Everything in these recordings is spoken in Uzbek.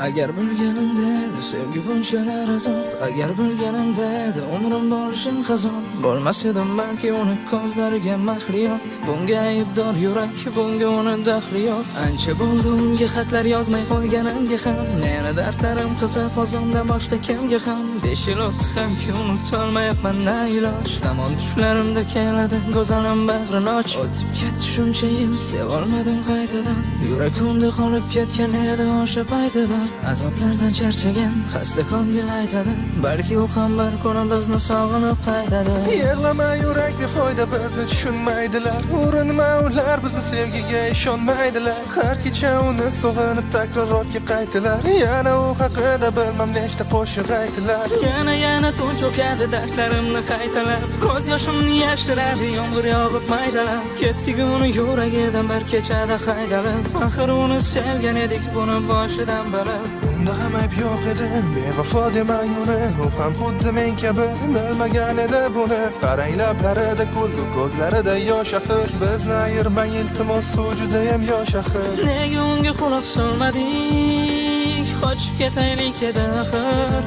Agar bilganimda edi sevgi bunchalar azob, agar bilganimda edi umrim bo'lishim xazon, bo'lmas edim balki uni ko'zlariga mahliyo. Bunga aybdor yurak, bunga uni daxli yo'q. Ancha bo'ldi unga xatlar yozmay qo'yganimga ham, meni dardlarim qiziq o'zimdan boshqa kimga ham. 5 yil o'tdi hamki unutolmayapman na iloj, hamon tushlarimda keladi go'zalim bag'rini och. O'tib ketdi shuncha yil, sevolmadim qaytadan, yurak unda qolib ketgan edi o'sha paytidan. Azoblardan charchagan xasta ko'ngil aytadi, balki u ham bir kuni bizni sog'inib qaytadi. Yig'lama yurak, befoyda bizni tushunmaydilar. Urinma, ular bizni sevgiga ishonmaydilar. Har kecha uni sog'inib takror ortga qaytilar. Yana u haqida bilmam nechta qo'shiq aytilar. Yana yana tun cho'kadi dardlarimni qaytalab, ko'z yoshimni yashiradi yomg'ir yog'ib maydalab. Ketdik uni yuragidan bir kechada haydalib, axir uni sevgan edik buni boshidan bilib. Unda ham ayb yo'q edi, bevafo demang uni. U ham xuddi men kabi bilmagan edi buni. Qarang lablarida kulgu, ko'zlarida yosh axir. Bizni ayirmang iltimos, u judayam yosh axir. Nega unga quloq solmadik, qochib ketaylik dedi axir.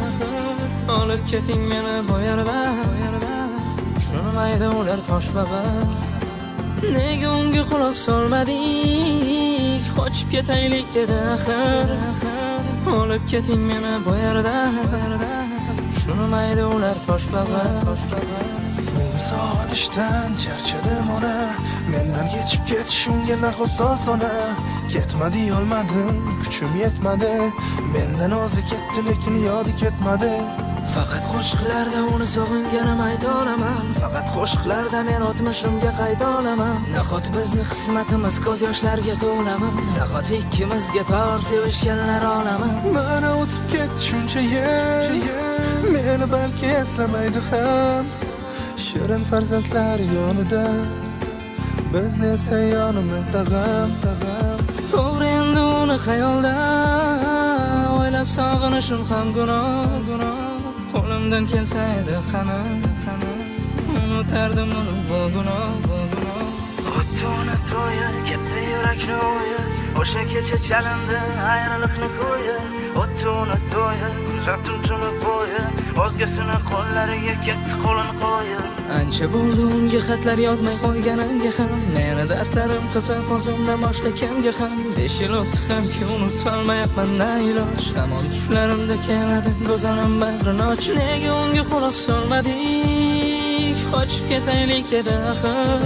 Olib keting meni bu yerdan, tushunmaydi ular toshbag'ir. Nega unga quloq solmadik, qochib ketaylik dedi axir. Olib keting meni bu yerdan, tushunmaydi ular toshbag'ir. Men sog'inishdan charchadim ona, mendan kechib ketish unga nahot osona. Ketma deyolmadim, kuchim yetmadi. Mendan o'zi ketdi, lekin yodi ketmadi. Faqat qo'shiqlarda uni sog'inganim ayta olaman, faqat qo'shiqlarda men o'tmishimga qayta olaman. Nahot bizni qismatimiz ko'z yoshlarga to'lami, nahot ikkimizga tor sevishganlar olami. Mana o'tib ketdi shuncha yil, meni balki eslamaydi ham. Shirin farzandlar yonida, bizni esa yonimizda g'am. To'g'ri endi uni xayolda o'ylab sog'inishim ham gunoh. Qo'limdan kelsa edi qani, qani unutardim uni bu gunoh, bu gunoh. O'tdi uni to'yi, ketdi yurakni o'yi, o'sha kecha chalindi ayriliqni ko'yi. O'tdi uni to'yi, kuzatdim tuni bo'yi, o'zgasini qo'llariga ketdi qo'lini qo'yib. Ancha bo'ldi unga xatlar yozmay qo'yganimga ham, meni dardlarim qiziq o'zimdan boshqa kimga ham. 5 yil o'tdi hamki unutolmayapman na iloj, hamon tushlarimda keladi go'zalim bag'rini och. Nega unga quloq solmadik, qochib ketaylik dedi axir.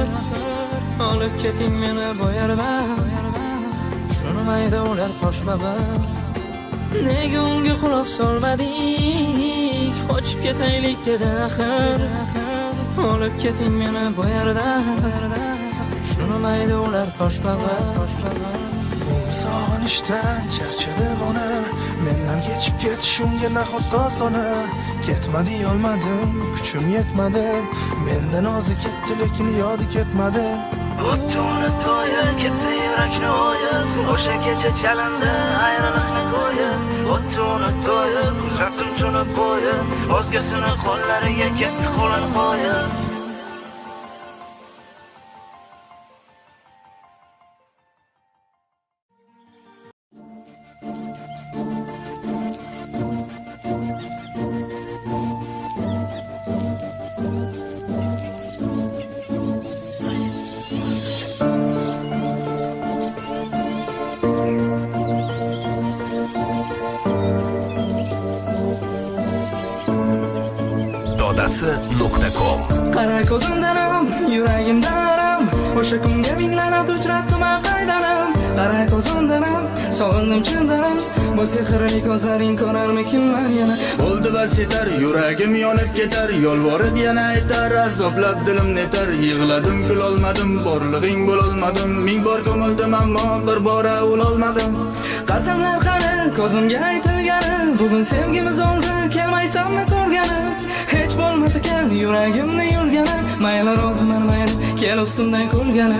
Olib keting meni bu yerdan, tushunmaydi ular toshbag'ir. Nega unga quloq solmadik, qochib ketaylik dedi axir. Olib keting meni bu yerdan, tushunmaydi ular toshbag'ir. Men sog'inishdan charchadim ona, mendan kechib ketish unga nahot osona. Ketma deyolmadim, kuchim yetmadi. Mendan o'zi ketdi, lekin yodi ketmadi. O'tdi uni to'yi, ketdi yurakni o'yib, o'sha kecha chalindi ayriliqni ko'yi. O'tdi uni to'yi, kuzatdim tuni bo'yi, o'zgasini qo'llariga ketdi qo'lini qo'yib. Dodasi.com. Qara ko'zimdan ham, yuragimdan ham, o'sha kunga minglanib uchratdim qaydanam. Qara ko'zimdan ham, sog'indim chindan ham, bu sehrli ko'zlaring ko'rarmikinman yana. Bo'ldi bas yetar, yuragim yonib ketar, yolvorib yana aytar, azoblab dilim netar. Yig'ladim, kulolmadim, borlig'ing bo'lolmadim, ming bor ko'mildim ammo bir bora o'lolmadim. Qasamlar qani, ko'zimga aytilgani, bugun sevgimiz oldi, kelmaysanmi ko'rgani. Hech bo'lmasa kel yuragimni yulgani, mayli roziman mayli kel ustimdan kulgani.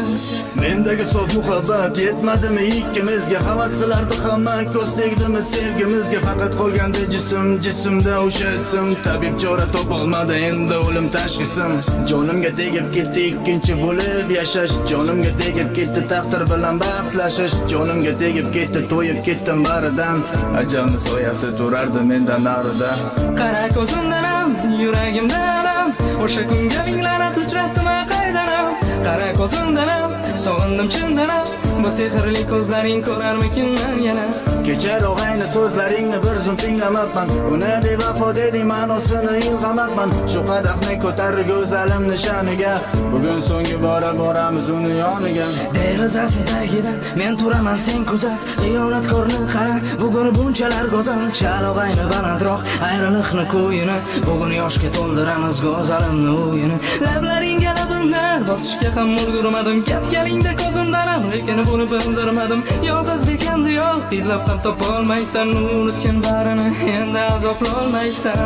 Mendagi sof muhabbat yetmadimi ikkimizga? Havas qilardi hamma, ko'z tegdimi sevgimizga? Faqat qolgandi jism, jismda o'sha ism. Tabib chora topolmadi, endi o'lim tashxisim. Jonimga tegib ketdi ikkinchi bo'lib yashash. Jonimga tegib ketdi taqdir bilan bahslashish. Jonimga tegib ketdi, to'yib ketdim baridan. Ajalni soyasi turardi mendan narida. Qara ko'zimdan ham, yuragimdan ham, o'sha kunga ming la'nat uchratdim qaydanam. Qara ko'zimdan ham, sog'indim chindan ham, bu sehrli ko'zlaring ko'rarmikinman yana. Kecha rog'ayni so'zlaringni bir zum tinglamabman. Uni bevafo deding, ma'nosini ilg'amabman. Shu qadahni ko'tar go'zalim nishoniga. Bugun so'nggi bora boramiz uni yoniga. Derazasi tagida men turaman, sen kuzat. Xiyonatkorni qara, bugun bunchalar go'zal. Chalog'ayni balandroq ayriliqni ko'yini. Bugun yoshga to'ldiramiz go'zalimni uyini. Lablaringga labimni bosishga ham ulgurmadim. Ketganingda ko'zimdan ham, lekin buni bildirmadim. Yolg'izlik endi yo'q, izlab ham topolmaysan. Unutgan barini endi azoblolmaysan.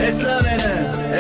Esla meni,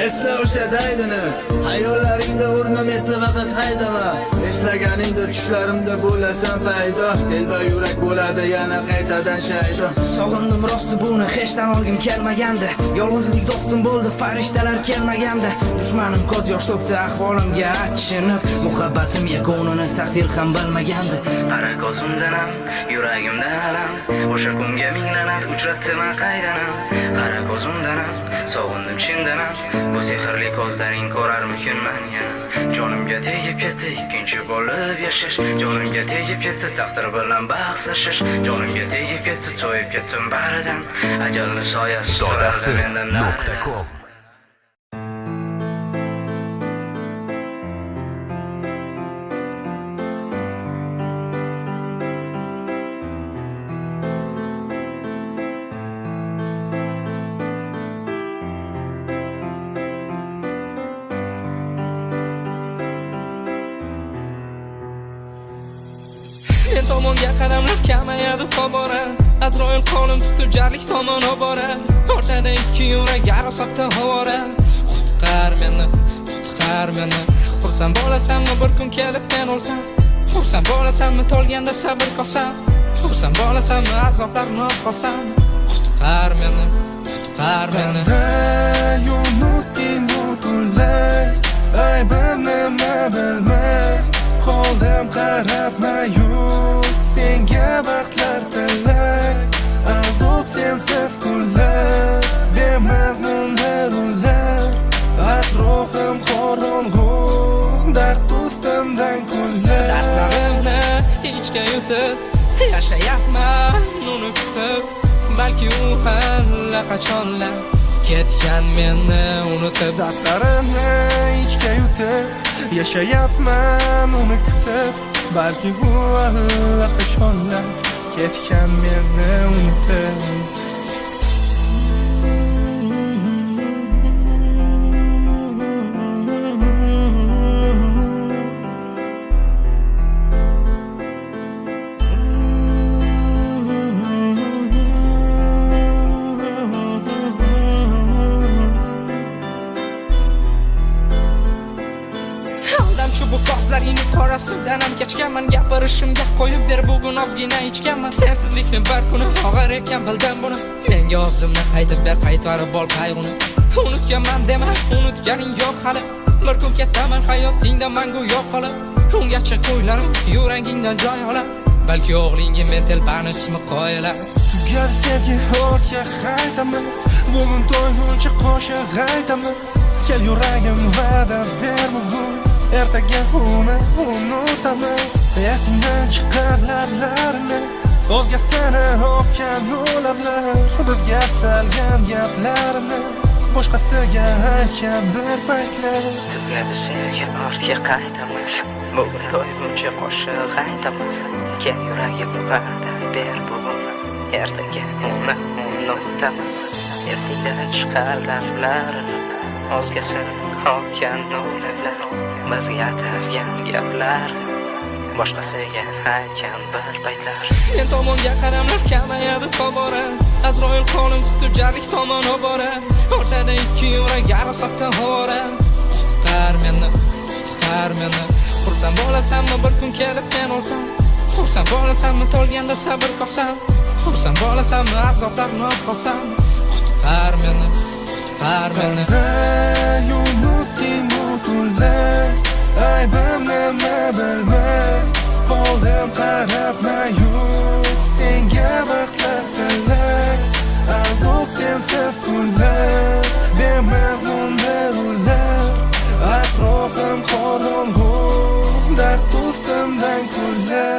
esla o'sha daydini. Hayollaringda o'rnim esla, faqat haydama. Eslaganingda tushlarimda bo'lasan paydo. Telba yurak bo'ladi yana qaytadan shaydo. Sog'indim rosti buni hech tan olgim kelmagandi. Yolg'izlik do'stim bo'ldi, farishtalar kelmaganda. Dushmanim ko'z yosh to'kdi ahvolimga achinib. Muhabbatim yakunini taqdir ham bilmagandi. Qara ko'zimdan ham, yuragimdan alam, o'sha kunga ming la'nat uchratdim qaydanam. Qara ko'zimdan ham, sog'indim chindan ham, bu sehrli ko'zlaring ko'rarmikinman yana. Jonimga tegib ketdi ikkinchi bo'lib yashash. Jonimga tegib ketdi taqdir bilan bahslashish. Jonimga tegib ketdi, to'yib ketdim baridan. Ajalni soyasi turardi mendan narida. Dodasi.com. Men tomonga qadamlar kamayadi tobora. Azroil qo'lim tutib jarlik tomon oborar. O'rtada ikki yurak arosatda ovora. Qutqar meni, qutqar meni. Xursand bo'lasanmi bir kun kelib men o'lsam? Xursand bo'lasanmi to'lganda sabr kosam? Xursand bo'lasanmi azoblarni olib qolsam? Qutqar meni, qutqar meni. Qanday unutding butunlay, aybim nima bilmay qoldim qarab ma'yus. Senga baxtlar tilay, azob sensiz kunlar, bemazmunlar ular. Atrofim qorong'u, dard ustimdan kunlar. Dardlarimni ichga yutib yashayapman uni kutib. Balki u allaqachonlar ketgan meni unutib. Dardlarimni ichga yutib yashayapman uni kutib. Balki u allaqachonlar ketgan meni unutib. Aldamchi bu ko'zlaringni qorasidan ham kechganman. Gapirishimga qo'yib ber bugun ozgina ichganman. Sensizlikni bir kuni og'ir ekan bildim buni. Menga o'zimni qaytib ber, qaytarib ol qayg'uni. Unutganman dema, unutganing yo'q hali. Bir kun ketaman hayotingdan mangu yo'q qolib. Ungacha kuylarim yuragingdan joy olar. Balki o'g'lingga men telbani ismi qo'yilar. Tugadi sevgi, ortga qaytamiz. Bugun to'yguncha qo'shiq aytamiz. Kel yuragim va'da ber bugun, ertaga uni unutamiz. Esingdan chiqar lablarini, o'zgasini o'pgan lablar. Bizga aytilgan gaplarni boshqasiga aytgan bir paytlar. Tugadi sevgi, ortga qaytamiz. Bugun to'yguncha qo'shiq aytamiz. Kel yuragim va'da ber bugun, ertaga uni Nuqtamiz esingdan chiqar laflarini, o'zgasini olgan o'ylablar, bizga atalgan gaplar, boshqasiga aytgan bir paytlar. Men tomonga qaramlar kamayadi tobora, Azroil qo'lim tutib jarlik tomon obora, o'rtada ikki yurak arasatdan ovora. Qutqar meni, qutqar meni, xursand bo'lasanmi bir kun kelib men o'lsam, xursand bo'lasanmi to'lganda sabr qilsam, xursand bo'lasanmi azoblarni olib qolsam. Qutqar meni, qutqar meni. Qanday unutding butunlay, aybim nima bilmay qoldim qarab ma'yus, senga vaqtlar tilay, azob sensiz kunlar, bemazmundir ular, atrofim qorong'u, dard ustimdan kular.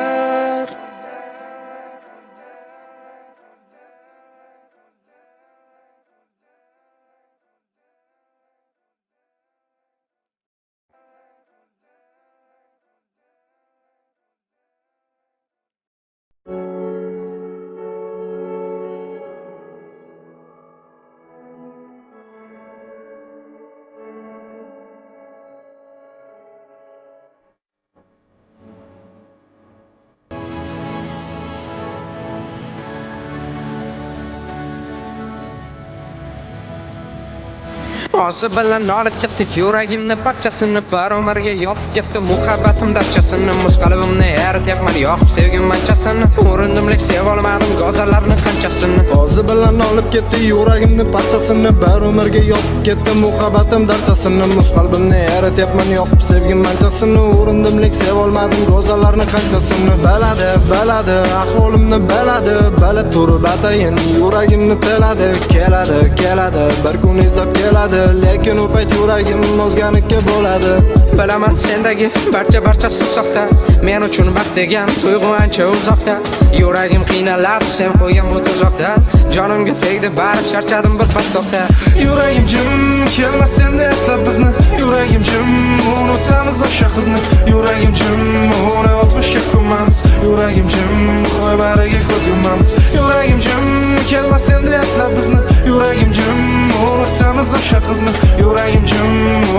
Ozi bilan olib ketdi yuragimni parchasini, bir umrga yopib ketdi muhabbatim darchasini, muz qalbimni erityapman yoqib sevgim manchasini, urindim lek sevolmadim go'zallarni qanchasini. Ozi bilan olib ketdi yuragimni parchasini, bir umrga yopib ketdi muhabbatim darchasini, muz qalbimni erityapman yoqib sevgim manchasini, urindim lek sevolmadim go'zallarni qanchasini. Biladi, biladi ahvolimni biladi, bilib turib atayin yuragimni tiladi, keladi, keladi bir kun izlab keladi, lekin u payt yuragim o'zganiki bo'ladi. Bilaman sendagi barcha barchasi soxta, men uchun baxt degan tuyg'u ancha uzoqda, yuragim qiynaladi sen qo'ygan bu tuzoqda, jonimga tegdi bari charchadim bir pas to'xta. Yuragim jim, kelmas endi eslab bizni, yuragim jim, unutamiz o'sha qizni, yuragim jim, uni o'tmishga ko'mamiz, yuragim jim, qo'y bariga ko'z yumamiz, yuragim jim, kelmas endi eslab bizni, yuragim jim, unutamiz o'sha qizni, yuragim jim,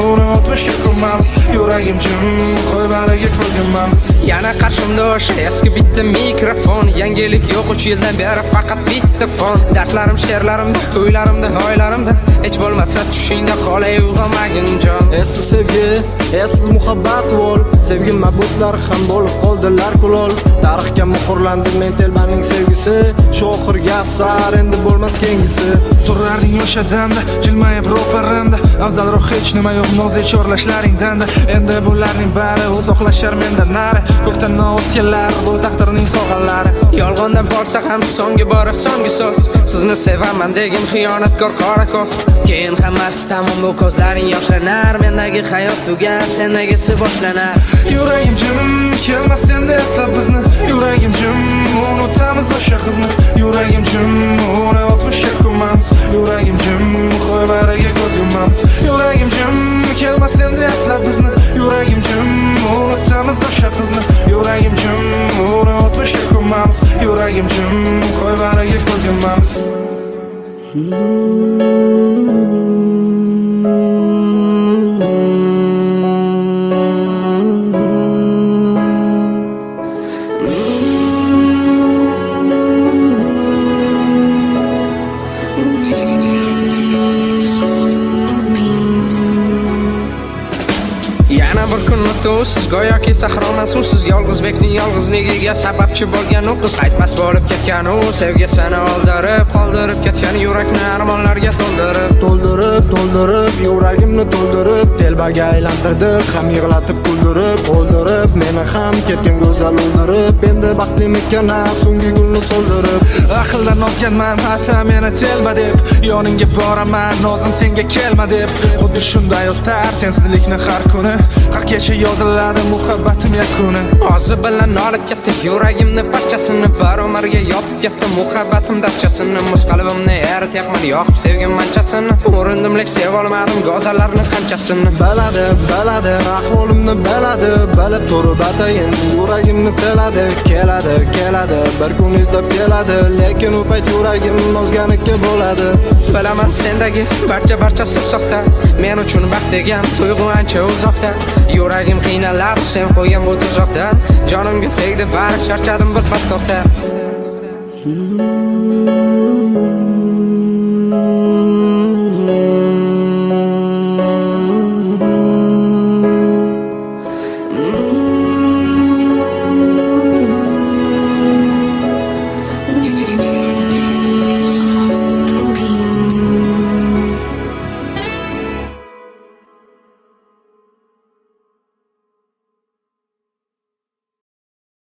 uni o'tmishga ko'mamiz, yuragim jim, qo'y bariga ko'z yumamiz. Yana qarshimda o'sha eski bitta mikrofon, yangilik yo'q 3 yildan beri faqat bitta fon. Dardlarim she'rlarimda, kuylarimda, oylarimda, hech bo'lmasa tushingda qolay uyg'onmagin jon. Essiz sevgi, essiz muhabbat vol, sevgi ma'budlar ham bo'lib qoldilar kulol. Tarixga muhrlandi men telbaning sevgisi, shu oxirgi asar endi bo'lmas keyingisi. Turarding o'sha damda, jilmayib ro'paramda, afzalroq hech nima yo'q nozik chorlashlaringdan. Endi bularning bari uzoqlashar mendan nari, ko'kdan ovoz kelar bu taqdirning sog'alari. Yolg'ondan borsa ham so'nggi bora so'nggi so'z, sizni sevaman degin xiyonatkor qora ko'z. Keyin hammasi tamom bu ko'zlaring yoshlanar, mendagi hayot tugab sendagisi boshlanar. Yuragim jim, kelmas endi eslab bizni, yuragim jim, unutamiz o'sha qizni, yuragim jim, uni o'tmishga ko'mamiz, yuragim jim, qo'y bariga ko'z yumamiz, yuragim jim, kelmas endi eslab bizni, yuragim jim, unutamiz o'sha qizni, yuragim jim, uni o'tmishga ko'mamiz, yuragim jim, qo'y bariga ko'z yumamiz. Yana bir kun o'tdi usiz, go'yoki sahroman suvsiz, yolg'izbekning yolg'izligiga sababchi bo'lgan u qiz, qaytmas bo'lib ketgan u sevgisini oldirib, qoldirib ketgan yurakni armonlarga to'ldirib. To'ldirib, to'ldirib, yuragimni to'ldirib, telbaga aylantirdi, ham yig'latib kuldirib, o'ldirib, meni ham ketgan go'zal o'ldirib, endi baxtlimikan so'nggi gulni so'ldirib. Aqldan ozganman, ata meni telba deb, yoningga boraman, nozim senga kelma deb, xuddi shunday o'tar sensizlikni har kuni, har kecha yoziladi Bo'lmadi muhabbatim yakuni. Ozi bilan olib ketdi yuragimni parchasini, bir umrga yopib ketdi muhabbatim darchasini. Muz qalbimni erityapman yoqib sevgim manchasini. Urindim, lek sevolmadim go'zallarni qanchasini. Biladi, biladi, ahvolimni biladi. Bilib turib atayin yuragimni tiladi. Keladi, keladi, bir kun izlab keladi. Lekin u payt yuragim o'zganiki bo'ladi. Bilaman, sendagi barcha barchasi soxta. Men uchun baxt degan tuyg'u ancha uzoqda. Yuragim qiynaladi sen qo'ygan bu tuzoqdan. Jonimga tegdi bari, charchadim, bir pas to'xta.